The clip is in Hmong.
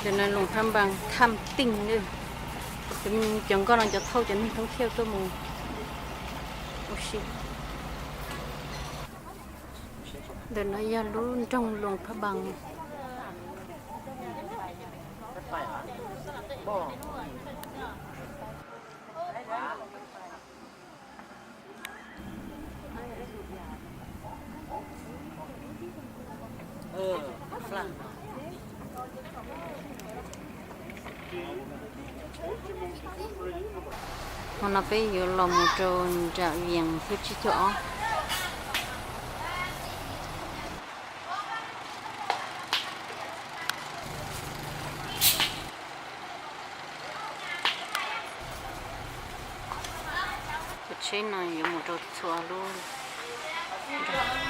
Cov no Luam Phab Npas tham tij na, cov nkoj no cov thauj cov neeg thoob thiaj tuaj mus ua si. Ntawm no yog lub nroog Luam Phab Npas. Hmo no peb yuav los mus rau nram Vias thib tsib caug ob. Cov tsheb no yuav mus rau txhua lub nroog.